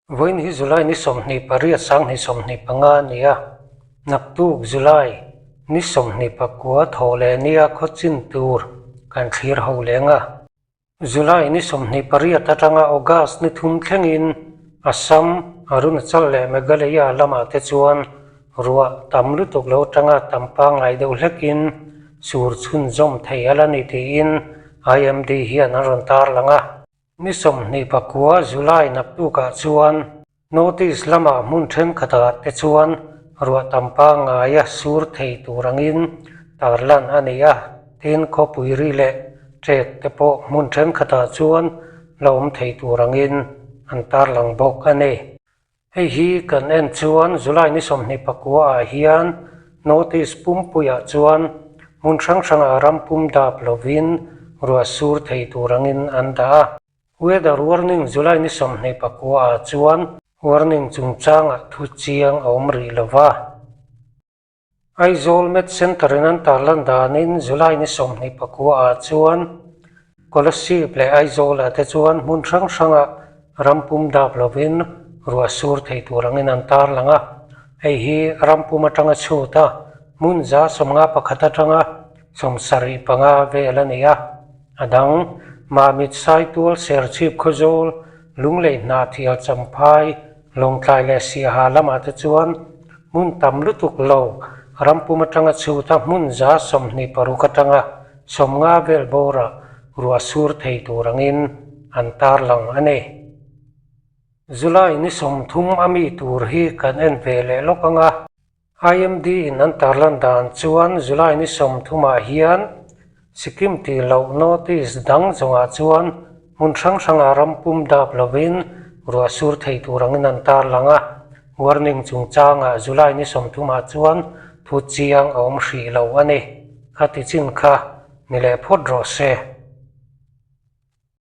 Vawiin hi July ni 28 2025 a ni a, naktuk July ni 29 thawh leh nia khaw chin tur kan thlir ho leng a. July ni 28 atanga August ni thum thlengin Assam, Arunachal leh Meghalaya lamah te chuan ruah tam lutuk lo atanga tam pangngai deuh hlekin sur chhunzawm thei a la ni tiin IMD hian an rawn tarlang a. Ni 29 July naktukah chuan Notice lamah hmun thenkhatah te chuan ruah tam pangngaia sur thei tur angin tarlan a ni a, tin khawpui ri leh ṭek te pawh hmun thenkhatah chuan la awm thei tur angin an tarlang bawk a ni. Hei hi kan en chuan July ni 29 ah hian notice pumpuiah chuan hmun hrang hrangah ram pum dap lovin ruah sur thei tur angin an dah a. Weather warning July ni 29 ah chuan warning chungchangah thu chiang a awm rih lo va. Aizawl Met Centre in an tarlan danin July ni 29 ah chuan Kolasib leh Aizawl ah te chuan hmun hrang hrangah ram pum dap lovin ruah sur thei tur angin an tarlang a. Hei hi ram pum atanga chhut a, hmun 51 atanga 75 vel a ni a. A dang, Mamit Saitual Serchhip Khawzawl, Lunglei Hnahthial Champhai, Lawngtlai leh Siaha lamah te chuan hmun tam lutuk lo, rampum atanga chhuta hmun 26 atanga 50 vel bawrah ruah sur thei tur angin an tarlang a ni. July ni 30 a mi tur hi kan en ve leh lawk ang a. IMD in an tarlan dan chuan July ni 30 ah hian Sikkim tih loh notice dang zawngah chuan hmun hrang hrangah ram pum dap lovin ruah sur thei tur angin an tarlang a, warning chungchangah July ni 30 ah chuan thu chiang a awm hrih lo a ni. Khati chin kha ni leh phawt rawh se.